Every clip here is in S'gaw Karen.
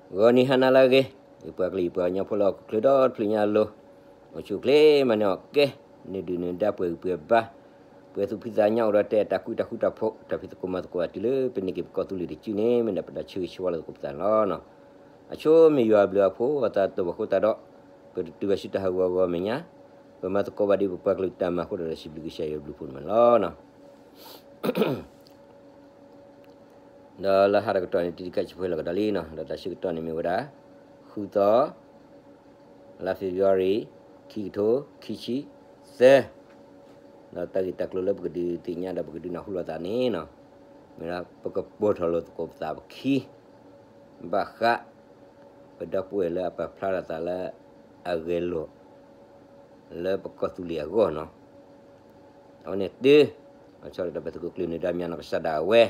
ဂီၤနံၤဟါနၤလၢအဂ့ၤ, ယပှၤကလုာ်ယပှၤကညီဖိလၢဟီၣ်ခိၣ်ချၢဒီတဖျၢၣ်ညါအလိၤ, အိၣ်ဆူၣ်အိၣ်ချ့မၤန့ၢ်အီၣ်ကဲ, နဒုၣ်နဒါပှဲၤဂံၢ်ပှဲၤဘါ, ပှဲၤသူၣ်ဖှံသးညီအိၣ်ဒီးတၢ်အဲၣ်တၢ်ကွံတၢ်ဃူတၢ်ဖိး တၢ်ဖံးသကိးမၤသကိးအတုၤလၢပန့ၢ်က့ၤပကီၢ်သူလ့ၤတစုန့ၣ် မ့ၢ်ဒၣ်ပတၢ်ဆၢဂ့ၤဆၢဝါလီၤသကိးပသးန့ၣ်လီၤ. အဆိမ့ၢ်ယွၤအဘျုးအဖှိၣ်အသးတအိၣ်ဘၣ်အဃိသတးဒီး, ပတတုၤဘၣ်ဆူတၢ်ဟးဂီၤအဂီၢ်အမဲာ်ညါ, ပမၤသကိးဘၣ်ဒ်ပပှၤကလုာ်တၢ်မၤအဃိဒီး စံးဘျုးကစၢ်ယွၤအဘျုးအဖှိၣ်န့ၣ်မးန့ၣ်လီၤ. ဒီးလၢဟါတကတီၢ်န့ၣ် တံၤတံၤခါဆံးဖိလီၤကဒီးလံနီၤ, ဒီးတၢ်ဆၢကတီၢ်န့ၣ်မ့ၢ်ဝဲဒၣ် ဃုသီ, လါ February ခံကထိခံဆံသၢ, ဒီးတၢ်ဂ့ၢ်တၢ်ကျိၤလၢပကဒုးသ့ၣ်ညါဒီးပကဒုးနၢ်ဟူလိာ်သးန့ၣ်နီၤ, မ့ၢ်ဒၣ်ပကပိာ်ထီၣ်လိာ်သကိးပသးပခံ ဘၣ်ဃး ပဒီပုၢ်ဝဲၢ်လၢအပာ်ဖျါထီၣ်သးလၢအဂဲၤလိာ် လၢပကီၢ်သူလ့ၤအဂီၢ်နီၤ. အဝဲန့ၣ်တုၤ အဆၢဒီးပသုးခိၣ်ကျၢၢ်နၢၤဒါမၠးနီၢ်ကစၢ်ဒၣ်ဝဲ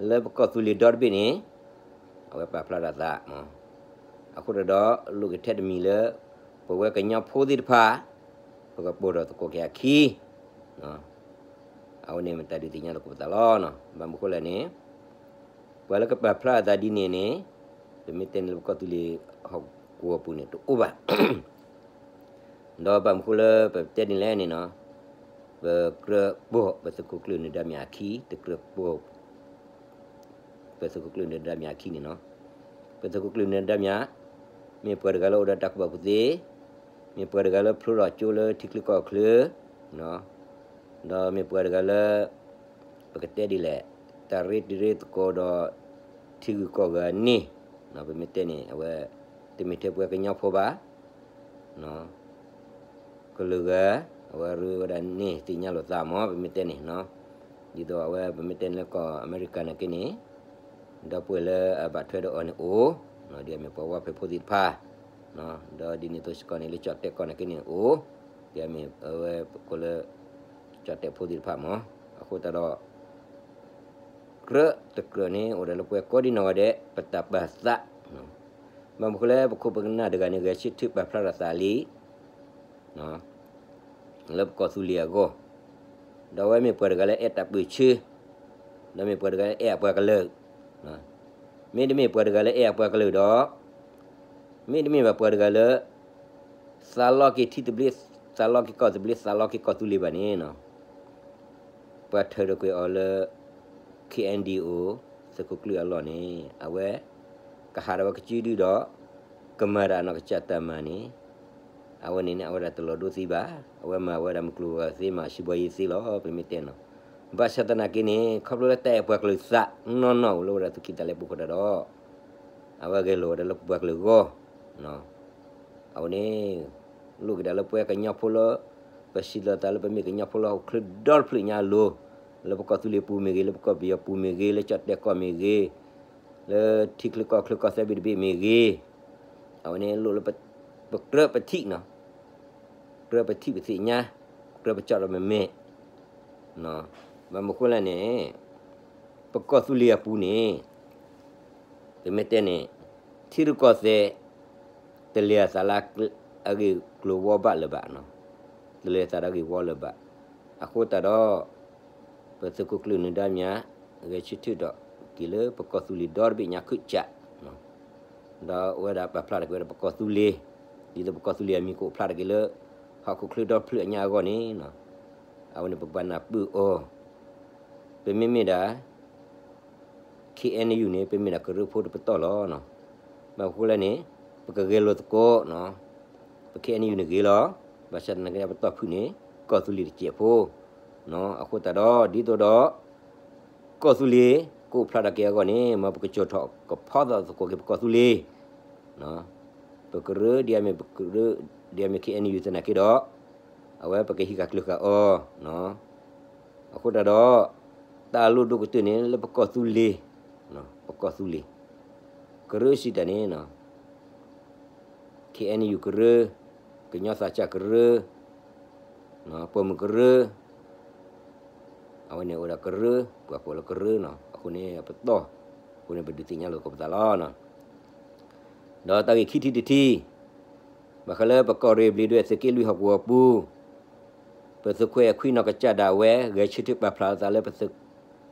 လၢပကီၢ်သူလ့ၤဒီတဘ့ၣ်န့ၣ် အဝဲပာ်ဖျါထီၣ်သး အဃိဒီး လိၣ်က့ၤထဲတမံၤလၢ ပဝဲကညီဖိသ့ၣ်တဖၣ် ပကပိာ်ထီၣ်သကိးက့ၤအခံ အဝဲန့ၣ်မ့ၢ်တၢ်ဒုးသ့ၣ်ညါလိာ်သကိးပသးလီၤ. ဘၣ်မနုၤဃိလဲၣ်န့ၣ် ပှၤလၢကပာ်ဖျါအသးဒ်န့ၣ်န့ၣ် ပမ့ၢ်တဲန့ၣ်လၢပကီၢ်သူလ့ၤဟီၣ်ကဝီၤပူၤန့ၣ်တအိၣ်ဘၣ်. ဒီးဘၣ်မနုၤဃိလၢပတဲန့ၣ်လဲၣ်န့ၣ်နီၤ, ပကြၢးပိာ်ပသုးခိၣ်ကျၢၢ်နၢၤဒါမၠးအခံ, တကြၢးပိာ် ပသုးခိၣ်ကျၢၢ်နၢၤဒါမၠးအခံန့ၣ်နီၤ, ပသုးခိၣ်ကျၢၢ်နၢၤဒါမၠး မ့ၢ်ပှၤတဂၤလၢအိၣ်ဒီးတၢ်ကူၣ်ဘၣ်ကူၣ်သ့, မ့ၢ်ပှၤတဂၤလၢဖျိထီၣ်ကၠိလၢထံချၢကီၢ်ချၢ, ဒီးမ့ၢ်ပှၤတဂၤလၢ ပကတဲဒ်လဲၣ်, တၢ်ရ့တံၤရ့သကိးဒီး ထံဂုၤကီၢ်ဂၤန့ၣ်, ပမ့ၢ်တဲန့ၣ် အဝဲ တမ့ၢ်ထဲပှၤကညီဖိဘၣ် ကလုာ်ဂၤ အဝဲရ့ဝဲဒၣ်န့ၣ် သ့ၣ်ညါလိာ်သးမး ပမ့ၢ်တဲန့ၣ်, ဒ်သိးအဝဲပမ့ၢ်တဲန့ၣ်လၢကီၢ်အမဲရကၤနာ်က့န့ၣ် ဒီပုၢ်ဝဲၢ်လၢအဘၣ်ထွဲဒီးအီၤန့ၣ်အိၣ်, ဒ်အမ့ၢ်ပှၤဝါဖဲးဖိသ့ၣ်တဖၣ်, ဒီးဒ်န့ၣ်အသိးစ့ၢ်ကီးန့ၣ် လၢကၠီၣ်တဲာ်ကီၢ်နာ်က့န့ၣ်အိၣ်, ဒ်အမ့ၢ်အဝဲပကိးလၢ ကၠီၣ်တဲာ်ဖိသ့ၣ်တဖၣ်မး, အဃိသတးဒီး ကြၢးတကြၢးန့ၣ် အိၣ်ဒီးလၢပှၤကိးဒံနီၢ်ဂၤဒဲး ပတၢ်ပာ်သး, ဘၣ်မနုၤဃိလဲၣ် ပခိၣ်ပနၢ်တဂၤန့ၣ် ဂဲၤဆၢထၢၣ်ပာ်ဖျါထီၣ်သးလံ လၢပကီၢ်သူလ့ၤအဂီၢ်, ဒီးအဝဲမ့ၢ်ပှၤတဂၤလၢအဲၣ်တၢ်ပၢၢ်ဆၢ, ဒီးမ့ၢ်ပှၤတဂၤလၢအဲၣ်အပှၤကလုာ်, မ့တမ့ၢ်ပှၤတဂၤလၢအဲၣ်အပှၤကလုာ်ဒီး မ့တမ့ၢ်ဘၣ်ပှၤတဂၤလၢ သးလီက့ၤထံသဘျ့, သးလီက့ၤကီၢ်သဘျ့, သးလီက့ၤကီၢ်သူလ့ၤဘၣ်န့ၣ်, ပှၤထုးထီၣ်ကွံာ်အီၤလၢ ခ့ၣ်အဲၣ်ယူၣ် သုးခိၣ်ကျၢၢ်အလီၢ်န့ၣ် အဝဲ ကဟးထီၣ်ဝဲကစုဒုဒီး ကမၤတၢ်နီၢ်ကစၢ်တၢ်မၤန့ၣ်, အဝဲန့ၣ်န့ၣ် အဝဲဒၣ်တလီၤဒိသံဘၣ်, အဝဲမၤဝဲဒၣ်မုၢ်ကျိၤဝဲၤကွာ်သ့ မၤစံးဘီယံၤသ့လီၤ ပမ့ၢ်တဲနီၤ, ဘၣ်ဆၣ်သနာ်က့န့ၣ် ခီဖျိလၢတၢ်အဲၣ်ပှၤကလုာ်သးနီၢ်နီၢ်အိၣ်လၢဝဲဒၣ်သူၣ်ကံၢ်သးလဲပူၤအဃိသတးဒီး အဝဲဂဲၤလိာ်ဝဲဒၣ်လၢပပှၤကလုာ်အဂီၢ်, အဝဲန့ၣ် လိၣ်က့ၤဒၣ်လၢပဝဲကညီဖိလၢ ပစံးလီၤသးလၢပမ့ၢ်ကညီဖိလၢဟီၣ်ခိၣ်ချၢဒီတဖျၢၣ်ညါအလိၤ, လၢပကီၢ်သူလ့ၤပူၤမ့ၢ်ဂ့ၤ, လၢပကီၢ်ပယီၤပူၤမ့ၢ်ဂ့ၤ, လၢကၠီၣ်တဲာ်ကီၢ်မ့ၢ်ဂ့ၤ, လၢထံချၢကီၢ်ချၢကီၢ်သဲဘ့ၣ်တဘ့ၣ်မ့ၢ်ဂ့ၤ, အဝဲန့ၣ်လိၣ်လၢ ပကြၢးပထံၣ်နီၤ, ကြၢးပထံၣ်ပသ့ၣ်ညါ, ကြၢးပကၠီၣ်ဒီးမဲာ်မဲာ်, ဘၣ်မနုၤဃိလဲၣ်န့ၣ် ပကီၢ်သူလ့ၤအပူၤန့ၣ် ပမ့ၢ်တဲန့ၣ် ထံရူၢ်ကီၢ်သဲး တလဲၤအသးလၢအဂ့ၢ်ကျိၤဝီဘၣ်လၢၤဘၣ်, တလဲၤအသးဒီးအဂ့ၢ်ဝီလၢၤဘၣ်, အဃိသတးဒီး ပသုးခိၣ်ကျၢၢ်နၢၤဒါမၠး ဂဲၤဆၢထၢၣ်ဒီးက့ၤလၢပကီၢ်သူလ့ၤဒီတဘ့ၣ်ညါခုၣ်ကၠး ဒီးအဝဲဒၣ်ပာ်ဖျါထီၣ်က့ၤဝဲဒၣ်ပကီၢ်သူလ့ၤ, ဒ်သိးပကီၢ်သူလ့ၤအမံၤကအိၣ်ဖျါထီၣ်က့ၤလၢ ဟီၣ်ခိၣ်ချၢဒီဖျၢၣ်အညါအဂီၢ်န့ၣ်, အဝဲန့ၣ်ပကဘၣ်နၢ်ပၢၢ်အီၤ, ပမ့မ့ၢ်ဒၣ် ခ့ၣ်အဲၣ်ယူၣ်န့ၣ် ပမ့ၢ်ဒၣ်ကရၢဖိတပတီၢ်လီၤ. ဘၣ်မနုၤဃိလဲၣ်န့ၣ် ပကဂဲၤလိာ်သကိး, ပခ့ၣ်အဲၣ်ယူၣ်န့ၣ်ဂ့ၤလီၤ, ဘၣ်ဆၣ်သနာ်က့ပတီၢ်ဖုၣ်န့ၣ် ကီၢ်သူလ့ၤတစဲးဖိ, အဃိသတးဒီး ဒ်သိးဒီး ကီၢ်သူလ့ၤ ကအိၣ်ဖျါထီၣ်က့ၤအဂီၢ်န့ၣ် မ်ပကစိာ်ထီၣ်ကဖီထီၣ်သကိးက့ၤပကီၢ်သူလ့ၤ, ပကရၢ ဒ်အမ့ၢ်ပကရၢ ဒ်အမ့ၢ်ခ့ၣ်အဲၣ်ယူၣ်သနာ်က့ဒီး အဝဲပကဟံးဃာ်ကျၢၤဃာ်အီၤ, အဃိသတးဒီး တၢ်အလိၣ်ဒိၣ်ကတၢၢ်န့ၣ်လၢပကီၢ်သူလ့ၤ, ပကီၢ်သူလ့ၤ ကရၢစံးတၢ်န့ၣ် ခ့ၣ်အဲၣ်ယူၣ်ကရၢ, ကညီသးစၢ်ကရၢ, ပိာ်မုၣ်ကရၢ, အဝဲန့ၣ်အိၣ်ဒီးကရၢ, ပှၤကိးလၢကရၢနီၤ, အဃိန့ၣ်ပတီၢ်, အဃိန့ၣ်ပဒုးသ့ၣ်ညါလိာ်သကိးပသးလီၤ. ဒီးတၢ်ဂ့ၢ်ခံထံၣ်တထံၣ်, ဘၣ်ဃးလၢပကီၢ်ရ့ၣ်ဘျံးဒွဲၣ်သုးက့လွံၢ်ဟီၣ်ကဝီၤပူၤ, ပသုးခွဲးခွံနီၢ်ကစၢ်ဒၣ်ဝဲ ဂဲၤဆၢထၢၣ်ပာ်ဖျါသးလၢပသုး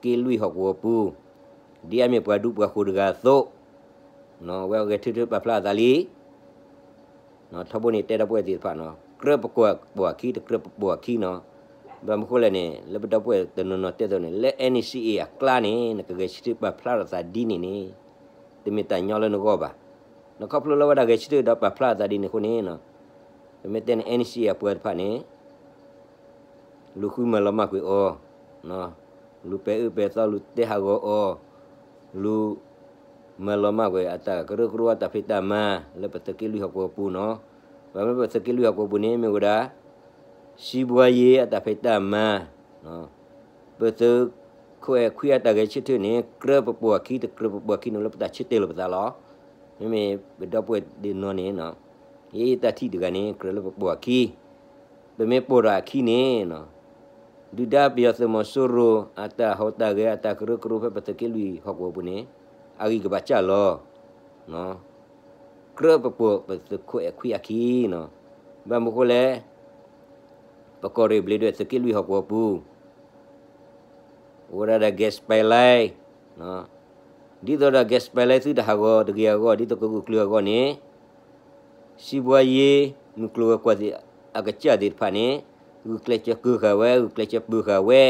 က့လွံၢ်ဟီၣ်ကဝီၤပူၤ, ဒ်အမ့ၢ်ပှၤဒူပှၤဃိၤတဂၤအသိး, ဝဲဂဲၤဆၢထၢၣ်ပာ်ဖျါအသးလံ. ထီဘိန့ၣ်တဲဒီပုၢ်ဝဲၢ်သ့ၣ်တဖၣ်နီၤ ကြၢးပပိာ်အခံ တကြၢးပပိာ်အခံနီၤ. ဘၣ်မနုၤဃိလဲၣ်န့ၣ် လၢပဒီပုၢ်ဝဲၢ်တနီၤနီၤတဲသိးန့ၣ် လၢ NCA အကျါန့ၣ် နကဂဲၤဆၢထၢၣ်ပာ်ဖျါထီၣ်သးဒ်န့ၣ်န့ၣ် တမ့ၢ်တၢ်ညီလၢနဂီၢ်ဘၣ်. နခီဖျိလၢဝဲဒၣ်ဂဲၤဆၢထၢၣ်ဒီးပာ်ဖျါအသးဒ်န့ၣ်အဃိန့ၣ် ပမ့ၢ်တဲန့ၣ် NCA အပှၤတဖၣ်န့ၣ် လူၤဃုမၤလီၤမၢ်ကွံာ်အီၤ, လူၤပဲာ်အၢပဲာ်သီ လူၤတဲဟးဂီၤအီၤ, လူၤမၤလီၤမၢ်ကွံာ်အတၢ်ကရၢကရိအတၢ်ဖံးတၢ်မၤ လၢပသုးက့လွံၢ်ဟီၣ်ကဝီၤပူၤနီၤ. ဘၣ်မနုၤပသုးက့လွံၢ်ဟီၣ်ကဝီၤပူၤန့ၣ် မ့ၢ်ဝဲဒၣ် စံးဘှါယ့အတၢ်ဖံးတၢ်မၤ ပသုးခိၣ်အဲၣ်ခွံအတၢ်ဂဲၤဆၢထၢၣ်န့ၣ် ကြၢးပပိာ်အခံ တကြၢးပပိာ်အခံန့ၣ် လၢပတၢ်ဆၢတဲာ်လီၤပသးလီၤ. မ့မ့ၢ်ပဒီပုၢ်ဝဲၢ်တနီၤန့ၣ် ယတၢ်ထံၣ်တဂၤန့ၣ် ကြၢးလၢပပိာ်အခံ, ပမ့ၢ်ပိာ်ဒီးအခံန့ၣ် ဒုၣ်ဒါပယီၤသုးမီၤစိရိၤ အတၢ်ဟူးတၢ်ဂဲၤ အတၢ်ကရၢကရိဖဲပသုးက့လွံၢ်ဟီၣ်ကဝီၤပူၤန့ၣ် အဂံၢ်ကဘၣ်စၢ်လီၤ. ကြၢးပပိာ်ပသုးခိၣ်အဲၣ်ခွံအခံနီၤ. ဘၣ်မနုၤဃိလဲၣ်, ပကီၢ်ရ့ၣ်ဘျ့းဒွဲၣ်သုးက့လွံၢ်ဟီၣ်ကဝီၤပူၤ အိၣ်ဝဲဒၣ်ဒီး gas pipeline, ဒ်သိးဒီး gas pipeline သုတဟးဂီၤတဂ့ၤအဂီၢ် ဒ်သိးကဂုာ်ကျုာ်အဂီၢ်န့ၣ် စံးဘှါယ့ မုၢ်ကျိၤဝဲၤကွာ်သ့ၣ်အကစၢ်သ့ၣ်တဖၣ်န့ၣ် ဂုာ်ကျဲးစၢးကၢဃာ်ဝဲ ဂုာ်ကျဲးစၢးပၢၤဃာ်ဝဲ,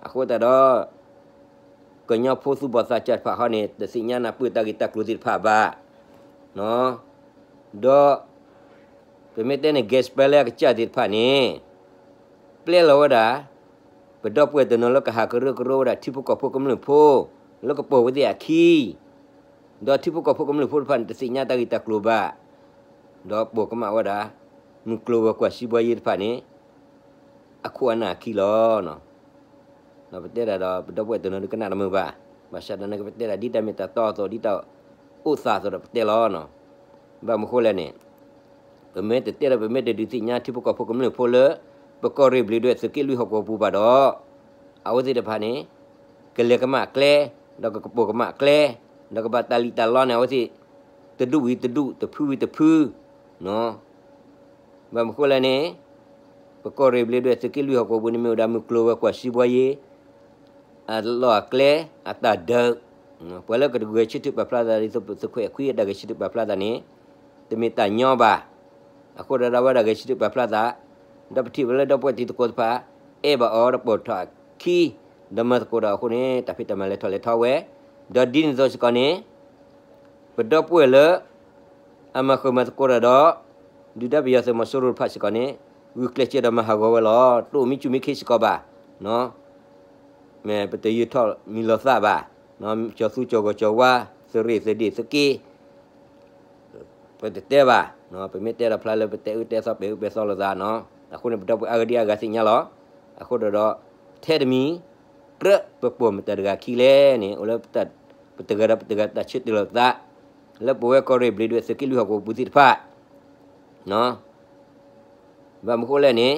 အဃိသတးဒီး ကညီဖိသူၣ်ဘီၣ်သးစၢ်တဖၣ်ဟီန့ၣ် တသ့ၣ်ညါနၢ်ပၢၢ်တၢ်ဂ့ၢ်တၢ်ကျိၤသ့ၣ်တဖၣ်ဘၣ်. ဒီး ပမ့ၢ်တဲန့ၣ် gas pipeline အကစၢ်သ့ၣ်တဖၣ်န့ၣ် ပျဲလီၤဝဲဒၣ် ပဒီပုၢ်ဝဲၢ်တနီၤလၢကဟးကရၢကရိဝဲဒၣ်ထံဖိကီၢ်ဖိကမျၢၢ်ဖိ လၢကပိာ်ဝဲသ့ၣ်အခံ, ဒီးထံဖိကီၢ်ဖိကမျၢၢ်ဖိတဖၣ်န့ၣ် တသ့ၣ်ညါတၢ်ဂ့ၢ်တၢ်ကျိၤဘၣ်, ဒီးပိာ်ကမၣ်ဝဲဒၣ် မုၢ်ကျိၤဝဲၤကွာ်စံးဘှါယ့တဖၣ်န့ၣ် အခိၣ်အနၢ်အခံလီၤ. ပတဲဒၣ်ဒီး ပဒီပုၢ်ဝဲၢ်တနီၤဒုးကနၣ်တမုာ်ဘၣ်, ဘၣ်ဆၣ်ဒီးနကပတဲဒၣ်ဒ်တၢ်မ့ၢ်တၢ်တီအသိး ဒ်တၢ်အိၣ်သးအသိးဒီးပတဲလီၤ. ဘၣ်မနုၤဃိလဲၣ်န့ၣ် ပမ့ၢ်တတဲဒီး ပမ့ၢ်တဒုးသ့ၣ်ညါထံဖိကီၢ်ဖိကမျၢၢ်ဖိလၢ ပကီၢ်ရ့ၣ်ဘျ့းဒွဲၣ်သုးက့လွံၢ်ဟီၣ်ကဝီၤပူၤဘၣ်ဒီး အဝဲသ့ၣ်တဖၣ်န့ၣ် ကလဲၤကမၣ်ကျဲ, ဒီးကကပိာ်ကမၣ်ကျဲ, ဒီးကဘၣ်တၢ်လံၣ်တၢ်လီန့ၣ် အဝဲသ့ၣ် တဒူၣ်ဝံၤတဒူၣ် တဖုဝံၤတဖု ဘၣ်မနုၤဃိလဲၣ်န့ၣ် ပကီၢ်ရ့ၣ်ဘျ့းဒွဲၣ်သုးက့လွံၢ်ဟီၣ်ကဝီၤပူၤန့ၣ် မ့ၢ်ဝဲဒၣ်မုၢ်ကျိၤဝဲၤကွာ်စံးဘှါယ့ အလီၢ်အကျဲ အတၢ်ဒုး, ပှၤလၢကတဂဲၤဆၢထၢၣ်ပာ်ဖျါသး ဒ်သိးပသုးခိၣ်အဲၣ်ခွံအတၢ်ဂဲၤဆၢထၢၣ်ပာ်ဖျါသးန့ၣ် တမ့ၢ်တၢ်ညီဘၣ်. အဃိဒီး ဒ်ဝဲဒၣ်ဂဲၤဆၢထၢၣ်ပာ်ဖျါသး ဒီးပထံၣ်ဝဲလၢဒီပုၢ်ဝဲၢ်တံၤသကိးတဖၣ် အဲၣ်ဘၣ်အီၤဒီးပိာ်ထီၣ်အခံ ဒီးမၤသကိးဒီးအဃိန့ၣ် တၢ်ဖံးတၢ်မၤလဲၤထီၣ်လဲၤထီဝဲ, ဒီးဒ်န့ၣ်အသိးစ့ၢ်ကီးန့ၣ် ပဒီပုၢ်ဝဲၢ်လၢ အမၤဃုာ်မၤသကိးတၢ်ဒီး ဒုၣ်ဒါပယီၤသုးမီၤစိရိၤတဖၣ်စ့ၢ်ကီးန့ၣ် ဂုာ်ကျဲးစၢးဒီးမၤဟးဂီၤဝဲလီၤ. တအိၣ်မံဆူၣ်မံခ့စ့ၢ်ကီးဘၣ်. မ့ၢ်ပတယၢၤထီၣ်မံၤလီၤသးဘၣ်, ကၠီၤသူကၠီၤဂီၤကၠီၤဝါ သရ့ၣ်သဒ့ၣ်သက့ ပတတဲဘၣ်, ပမ့ၢ်တဲဒီးဖျါလၢပတဲအၢတဲသီပဲာ်အၢပဲာ်သီလိာ်သးနီၤ. အဃိန့ၣ် ပဒီပုၢ်ဝဲၢ်အါဂၤဒ်အါဂၤသ့ၣ်ညါလီၤ. အဃိဒီးဒီး ထဲတမံၤ ကြၢးပပိာ်မတၤတဂၤခံလဲၣ်န့ၣ် အိၣ်လၢ ပတဂၤဒီးပတဂၤတၢ်ဆၢတဲာ်လိာ်သး လၢပဝဲကီၢ်ရ့ၣ်ဘျ့းဒွဲၣ်သုးက့လွံၢ်ဟီၣ်ကဝီၤပူၤသ့ၣ်တဖၣ် ဘၣ်မနုၤဃိလဲၣ်န့ၣ်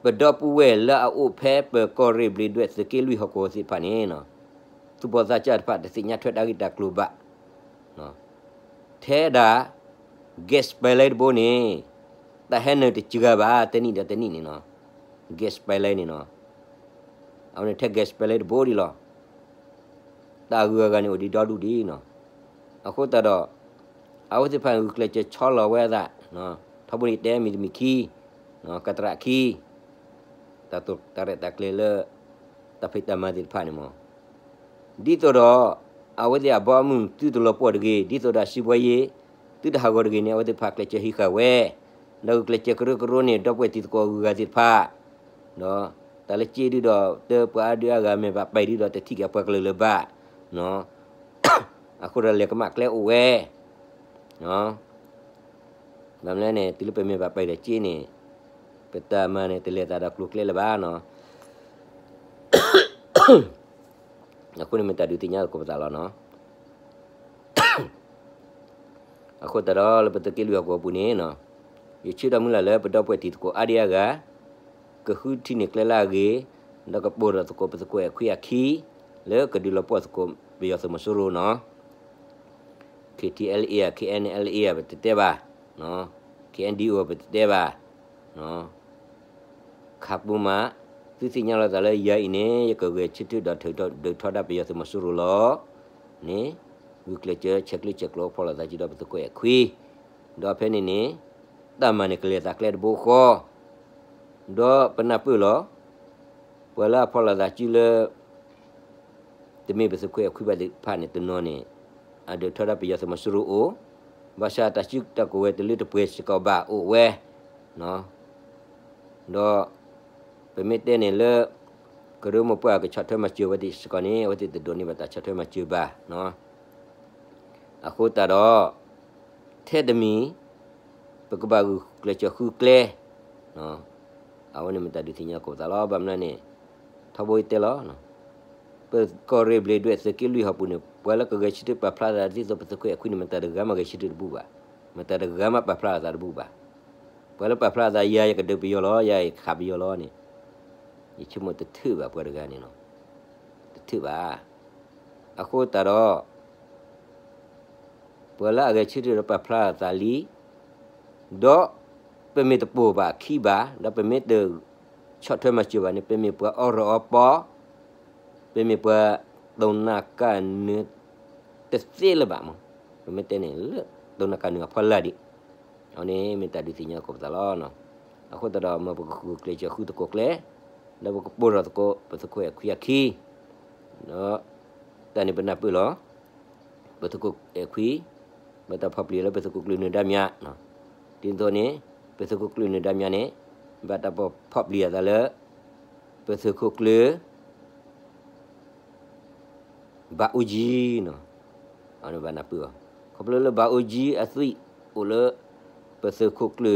ပဒီပုၢ်ဝဲၢ်လၢအအိၣ်ဖဲပကီၢ်ရ့ၣ်ဘျ့းဒွဲၣ်သုးက့လွံၢ်ဟီၣ်ကဝီၤသ့ၣ်တဖၣ်န့ၣ် သူၣ်ဘီၣ်သးစၢ်တဖၣ် တသ့ၣ်ညါထွဲတၢ်ဂ့ၢ်တၢ်ကျိၤဘၣ်. ထဲဒၣ် gas pipeline တဘိန့ၣ် တၢ်ဟဲနုာ်တစှၤဘၣ် တနံၣ်ဒီးတနံၣ်န့ၣ်နီၤ. gas pipeline န့ၣ်နီၤ အဝဲန့ၣ်ထဲ gas pipeline တဘိဒံးလီၤ. တၢ်ဂုၤအဂၤန့ၣ်အိၣ်ဒံးဒီဒူၣ်ဒံးနီၤ. အဃိသတးဒီး အဝဲသ့ၣ်တဖၣ်ဂုာ်ကျဲးစၢးဆီလီၤဝဲအသး, ထီဘိန့ၣ်တဲမံၤတမံၤခံ, ကတြၢ်ခံ, တၢ်တိာ်တၢ်ရဲၣ်တၢ်ကျဲၤလၢ တၢ်ဖံးတၢ်မၤသ့ၣ်တဖၣ်န့ၣ်မ့ၢ် ဒ်သိးဒီး အဝဲသ့ၣ်အဘီအမုၢ်သုတလီၤပှီၢ်တဂ့ၤ, ဒ်သိးဒီးစံးဘှါယ့ သုတဟးဂီၤတဂ့ၤန့ၣ် အဝဲသ့ၣ်တဖၣ်ကျဲးစၢးဟံးဃာ်ဝဲ, ဒီးဂုာ်ကျဲးစၢးကရၢကရိန့ၣ် ဒီပုၢ်ဝဲၢ်တံၤသကိးအဂုၤအဂၤသ့ၣ်တဖၣ်, ဒီးတၢ်လၢက့ဒုဒီး တၢ်ပှၤအါဒုအါဂၤမဲာ်ဘၣ်ပဲာ်ဒုဒီး တထံၣ်က့ၤအပှၤကလုာ်လၢၤဘၣ်, အဃိဒီးလဲၤကမၣ်ကျဲအိၣ်ဝဲ ဘၣ်မနုၤလဲၣ်န့ၣ် တုၤလၢပမဲာ်ဘၣ်ပဲာ်ဒီးက့န့ၣ် ပတၢ်မၤန့ၣ် တလဲၤသးဒီးကျိၤကျဲလၢၤဘၣ်နီၤ. အဃိန့ၣ်မ့ၢ်တၢ်ဒုးသ့ၣ်ညါသကိးပသးလီၤနီၤ. အဃိသတးဒီးလၢပသုးက့လွံၢ်ဟီၣ်ကဝီၤပူၤန့ၣ် ယဆၢထီၣ်မုၢ်လၢ်လၢပဒီပုၢ်ဝဲၢ်တံၤသကိးအါဒံအါဂၤ ကဃုထံၣ်န့ၢ်ကျဲလၢအဂ့ၤ, ဒီးကပိာ်ထီၣ်သကိးပသုးခိၣ်အဲၣ်ခွံအခံ လၢကဒုးလီၤပှီၢ်သကိးပယီၤသုးမီၤစိရိၤနီၤ. ခ့ၣ်ထံၣ်အဲလ်အ့ ခ့ၣ်အဲၣ်အလ်အ့ ပတတဲဘၣ်, ခ့ၣ်အဲၣ်ဒံအူ ပတတဲဘၣ်, ခးပူၤမး, သုသ့ၣ်ညါလီၤသးလၢယၤအံၤန့ၣ် ယကဂဲၤဆၢထၢၣ်ဒီးထုးထီၣ်ဒုးထီဒါပယီၤသုးမီၤစိရိၤလီၤန့ၣ်, ဂုာ်ကျဲးစၢးဆဲးကျၢဆဲးကျိးဖီၣ်လိာ်သးစုဒီးပသုးခိၣ်အဲၣ်ခွံ, ဒီးဖဲန့ၣ်န့ၣ် တၢ်မၤန့ၣ်ကလဲၤသးကျဲတဘိဃီ, ဒီးပနၢ်ပၢၢ်လီၤ. ပှၤလၢအဖီၣ်လိာ်သးစုလၢ တမ့ၢ်ပသုးခိၣ်အဲၣ်ခွံဘၣ်သ့ၣ်တဖၣ်န့ၣ် တနီၤန့ၣ် အဒုးထီဒါပယီၤသုးမီၤစိရိၤအိၣ်, ဘၣ်ဆၣ်တၢ်စုတၢ်ကဝဲၤတလၢတပှဲၤစ့ၢ်ကီးဘၣ်အိၣ်ဝဲ, ဒီး ပမ့ၢ်တဲန့ၣ်လၢ ကရၢမိၢ်ပှၢ်ကဆီၣ်ထွဲမၤစၢၤဝဲသ့ၣ်စ့ၢ်ကီးန့ၣ် အဝဲသ့ၣ်တဒိးန့ၢ်ဘၣ်တၢ်ဆီၣ်ထွဲမၤစၢၤဘၣ်. အဃိသတးဒီး ထဲတမံၤ ပကဘၣ်ဂုာ်ကျဲးစၢးဃုကျဲ, အဝဲန့ၣ်မ့ၢ်တၢ်ဒုးသ့ၣ်ညါကိးပသးလီၤ. ဘၣ်မနုၤန့ၣ် ထီဘိယတဲလီၤ ပကီၢ်ရ့ၣ်ဘျ့းဒွဲၣ်သုးက့လွံၢ်ဟီၣ်ပူၤန့ၣ် ပှၤလၢကဂဲၤဆၢထၢၣ်ပာ်ဖျါသးဒ်သိးပသုးခိၣ်အဲၣ်ခွံန့ၣ် မတၤတဂၤမးဂဲၤဆၢထၢၣ်တဘူၣ်ဘၣ်, မတၤတဂၤမးပာ်ဖျါအသးတဘူၣ်ဘၣ်. ပှၤလၢပာ်ဖျါအသး ယၤယကဒုးပယီၤလီၤ, ယၤယကခးပယီၤလီၤန့ၣ် ယဆိကမိၣ်တထုးဘၣ်ပှၤတဂၤန့ၣ်လီၤ. တထုးဘၣ်. အဃိသတးဒီး ပှၤလၢအဂဲၤဆၢထၢၣ်ဒီးပာ်ဖျါအသးလံ, ဒီးပမ့ၢ်တပိာ်ဘၣ်အခံဘၣ်, ဒီးပမ့ၢ်တဆီၣ်ထွဲမၤစၢၤဘၣ်န့ၣ် ပမ့ၢ်ပှၤအီၣ်ရီၣ်အီပီ, ပမ့ၢ်ပှၤတိၢ်နးကၢ်နၢၤတသ့လၢၤဘၣ်မး, ပမ့ၢ်တဲန့ၣ်လၢ တိၢ်နးကၢ်နၢၤအဖီလာ်ဒံး, အဝဲန့ၣ်မ့ၢ်တၢ်ဒုးသ့ၣ်ညါကိးပသးလီၤ. အဃိသတးဒီး မ်ပကဂုာ်ကျဲးစၢးဃုသကိးကျဲ, ဒီးပကပိာ်ထီၣ်သကိး ပသုးခိၣ်အဲၣ်ခွံအခံ, ဒီးတၢ်န့ၣ်ပနၢ်ပၢၢ်လီၤ. ပသုးခိၣ်အဲၣ်ခွံ ဘၣ်တၢ်ဖီၣ်ပျံၤလၢပသုးခိၣ်ကျၢၢ်နၢၤဒါမၠး, ဒ်သိးန့ၣ် ပသုးခိၣ်ကျၢၢ်နၢၤဒါမၠးန့ၣ် ဘၣ်တၢ်ဖီၣ်ပျံၤအသးလၢ ပသုးခိၣ်ကျၢၢ် ဘၣ်အူကၠံ, ဘၣ်နၢ်ပၢၢ်အီၤ, ခီဖျိလၢဘၣ်အူကၠံအသွံၣ်အိၣ်လၢ ပသုးခိၣ်ကျၢၢ်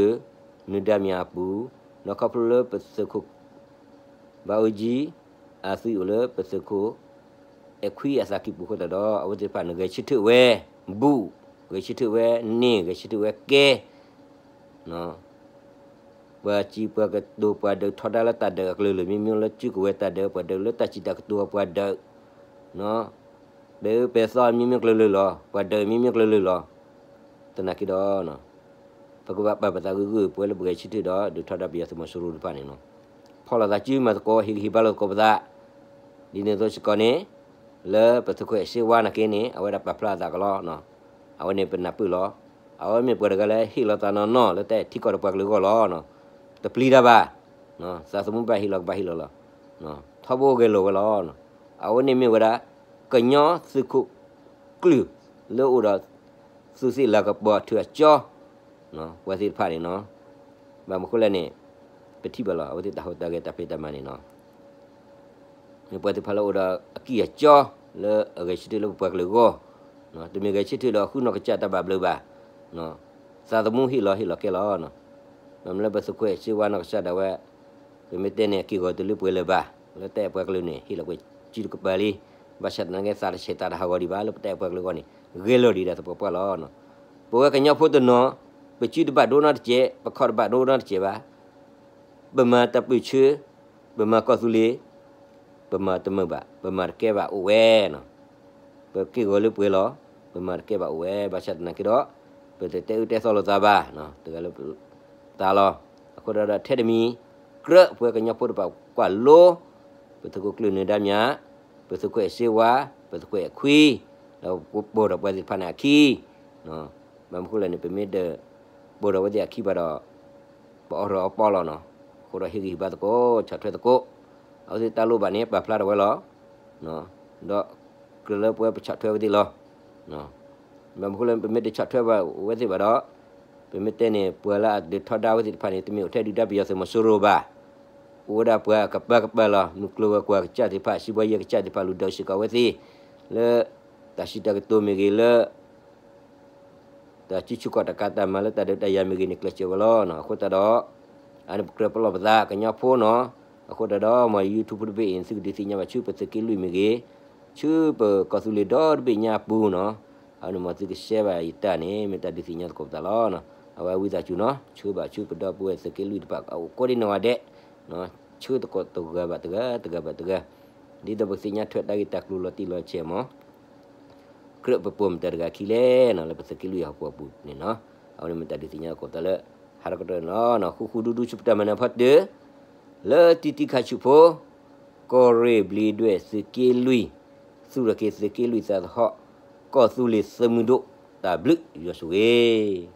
နၢၤဒါမၠးအပူၤ, ဒီးခီဖျိလၢပသုးခိၣ် ဘၣ်အူကၠံ အသွံၣ်အိၣ်လၢပသုးခိၣ် အဲၣ်ခွံအသးကံၢ်ပူၤအဃိသတးဒီး အဝဲသ့ၣ်တဖၣ်န့ၣ် ဂဲၤဆၢထၢၣ်ဝဲ ဘူး, ဂဲၤဆၢထၢၣ်ဝဲန့ၢ်, ဂဲၤဆၢထၢၣ်ဝဲကဲ ပှၤစံးပှၤကတိၤပှၤဒုးထီဒါလၢတၢ်ဒုးအကလုာ်ကလုာ် မ့မ့ၢ်လၢစုကဝဲၤတၢ်ဒုး ပှၤဒုးလၢတၢ်စံးတၢ်ကတိၤအပှၤဒုး, ပဲာ်အၢပဲာ်သီမ့မ့ၢ်ကလုာ်ကလုာ်လီၤ, ပှၤဒုးမ့မ့ၢ်ကလုာ်ကလုာ်လီၤ. သနာ်က့ဒီး ပကဘၣ်ပာ်ပသးဂ့ၤဂ့ၤ ပဝဲလၢပဂဲၤဆၢထၢၣ်ဒီး ဒုးထီဒါပယီၤသုးမီၤစိရိၤတဖၣ်န့ၣ်လီၤ. ဖီၣ်လိာ်သးစုမၤသကိး ဟ့ၣ်ဂံၢ်ဟ့ၣ်ဘါလိာ်သကိးပသး, ဒ်န့ၣ်အသိးစ့ၢ်ကီးန့ၣ် လၢပသုးခိၣ်အဲၣ်စ့ဝါနာ်က့န့ၣ် အဝဲဒၣ်ပာ်ဖျါအသးကလီၤ. အဝဲန့ၣ်ပနၢ်ပၢၢ်လီၤ. အဝဲမ့ၢ်ပှၤတဂၤလၢဟ့ၣ်လီၤသးနီၢ်နီၢ်လၢတၢ်ထံကီၢ်ဒီးပှၤကလုာ်အဂီၢ်လီၤ. တပျံၤတၢ်ဘၣ်. သးသမူဘၣ်ဟ့ၣ်လီၤကဘၣ်ဟ့ၣ်လီၤလီၤ. ထီဘိဂဲၤလိာ်ဝဲလီၤ. အဝဲန့ၣ်မ့ၢ်ဝဲဒၣ် ကညီသုးခိၣ်ကျၢၢ်လၢအိၣ်ဒီး သုးသ့ၣ်လၤကပီၤအထၢၣ်အကၠီ ပှၤသ့ၣ်တဖၣ်န့ၣ်လီၤ. ဘၣ်မနုၤဃိလဲၣ်န့ၣ် ပထံၣ်ဘၣ်လီၤ အဝဲသ့ၣ်တၢ်ဟူးတၢ်ဂဲၤတၢ်ဖံးတၢ်မၤန့ၣ်လီၤ. မ့ၢ်ပှၤသ့ၣ်တဖၣ်လၢအိၣ်ဒီးအကံၢ်အကၠီ လၢအဂဲၤဆၢထၢၣ်လၢပပှၤကလုာ်အဂီၢ်, တမ့ၢ်ဂဲၤဆၢထၢၣ်ဒီးဃုနီၢ်ကစၢ်တၢ်ဘၣ်ဘျုးဘၣ်, သးသမူဟ့ၣ်လီၤဟ့ၣ်လီၤကဲလီၤ. ဘၣ်မနုၤလၢပသုးခိၣ်အဲၣ်စ့ဝါနီၢ်ကစၢ်ဒၣ်ဝဲ ပမ့ၢ်တဲန့ၣ် အက့ၢ်ဂီၤတလၢပှဲၤလၢၤဘၣ်, လၢတၢ်အဲၣ်ပှၤကလုာ်န့ၣ် ဟ့ၣ်လီၤကွံာ်စုတကပၤလံ. ဘၣ်ဆၣ်သနာ်က့ သးတဆဲးသးတဟးဂီၤဒံးဘၣ် လၢပတၢ်အဲၣ်ပှၤကလုာ်အဂီၢ်န့ၣ် ဂဲၤလိာ်ဒံးဒၣ်သပှၢ်ပှၢ်လီၤ. ပဝဲကညီဖိတနီၤ ပစုတဘၣ်ဒိနီတစဲး, ပခီၣ်တဘၣ်ဒိနီတစဲးဘၣ်. ပမၤတၢ်ပၢၢ်ဆၢ, ပမၤကီၢ်သူလ့ၤ, ပမၤတမုာ်ဘၣ်, ပမၤတကဲဘၣ်အိၣ်ဝဲနီၤ. ပက့ၢ်ဂီၤလၢပှဲၤလီၤ, ပမၤတကဲဘၣ်အိၣ်ဝဲ, ဘၣ်ဆၣ်သနာ်က့ဒီး ပတတဲအၢတဲသီလိာ်သးဘၣ်, တဂၤလၢသးလီၤ. အဃိဒီး ထဲတမံၤ ကြၢးပဝဲကညီဖိတဖၣ်ကွၢ်လိ ပသုးခိၣ်ကျၢၢ်နၢၤဒါမၠး, ပသုးခိၣ်အဲၣ်စ့ဝါ, ပသုးခိၣ်အဲၣ်ခွံ, ဒီးပပိာ်ဒီးပှၤသ့ၣ်တဖၣ်န့ၣ်အခံ ဘၣ်မနုၤဃိလဲၣ်န့ၣ် ပမ့ၢ်တပိာ်ဒီးအဝဲသ့ၣ်အခံဘၣ်ဒီး ပအီၣ်ရီၣ်အီပီလီၤနီၤ. အဃိဒီးဟ့ၣ်ဂံၢ်ဟ့ၣ်ဘါသကိး ဆီၣ်ထွဲသကိး, အဝဲသ့ၣ်တၢ်လိၣ်ဘၣ်န့ၣ် ပာ်ဖျါထီၣ်ဝဲလီၤ. ဒီးကြၢးလၢပဝဲပဆီၣ်ထွဲဝဲသ့ၣ်လီၤ. ဘၣ်မနုၤဃိလဲၣ် ပမ့ၢ်တဆီၣ်ထွဲဘၣ်ဝဲသ့ၣ်ဘၣ်ဒီး ပမ့ၢ်တဲန့ၣ် ပှၤလၢအဒုးထီဒါဝဲသ့ၣ်တဖၣ်န့ၣ် တမ့ၢ်အိၣ်ထဲဒုၣ်ဒါပယီၤသုးမီၤစိရိၤဘၣ်. အိၣ်ဝဲဒၣ်ပှၤကပၤကပၤလီၤ. မုၢ်ကျိၤဝဲၤကွာ်ကစၢ်သ့ၣ်တဖၣ် စံးဘှီယဲၢ်ကစၢ်သ့ၣ်တဖၣ် လူၤဒုးစ့ၢ်ကီးဝဲသ့ၣ် လၢ တၢ်စံးတၢ်ကတိၤမ့ၢ်ဂ့ၤလၢ တၢ်စုဆူၣ်ခီၣ်တၢ်ကးတၢ်မၤလၢတၢ်ဒုးတၢ်ယၤမ့ၢ်ဂ့ၤန့ၣ် ကျဲးစၢးဝဲလီၤနီၤ. အဃိသတးဒီး အန့ၣ်ပကြၢးပလီၢ်ပသးကညီဖိနီၤ. အဃိသတးဒီး မ် YouTube တဘ့ၣ်အံၤ သုကဒုးသ့ၣ်ညါဘၣ်ဆူပသုးက့လွံၢ်မ့ၢ်ဂ့ၤ, ဆူပကီၢ်သူလ့ၤဒီတဘ့ၣ်ညါအပူၤနီၤ. အန့ၣ်မ်သုကshareဘၣ်ယတၢ်န့ၣ် မ့ၢ်တၢ်ဒုးသ့ၣ်ညါသကိးပသးလီၤ. အဝဲဝံသးစူၤနီၤ ဆှၢဘၣ်ဆူပဒီပုၢ်ဝဲၢ်သုးက့လွံၢ်တဖၣ် အအိၣ်ကိးဒံနီၢ်ဂၤဒဲး, ဆှၢသကိးတဂၤဘၣ်တဂၤ တဂၤဘၣ်တဂၤ, ဒ်သိးပကသ့ၣ်ညါထွဲတၢ်ဂ့ၢ်တၢ်ကျိၤလီၤတံၢ်လီၤဆဲးမး ကြၢးပပိာ်မတၤတဂၤခံလဲၣ်နီၤ လၢပသုးက့လွံၢ်ဟီၣ်ကဝီၤပူၤန့ၣ်နီၤ. အဝဲန့ၣ်မ့ၢ်တၢ်ဒုးသ့ၣ်ညါသကိးသးလၢ ဟးထီၣ်ကတၢၢ်န့ၣ်လီၤ. ဃူဃူဒူဒူဆူပတၢ်မၤနၢၤဖီတၢၢ် လၢတံၤတံၤခါဆူၣ်ဖိ ကီၢ်ရ့ၣ်ဘျံးဒွဲၣ်သုးက့လွံၢ်, သူၣ်ထီၣ်က့ၤသုးက့လွံၢ်သးသဟီၣ် ကီၢ်သူလ့ၤသုးမုၢ်ဒိၣ်, တၢ်ဘျုးယွၤဆိၣ်ဂ့ၤ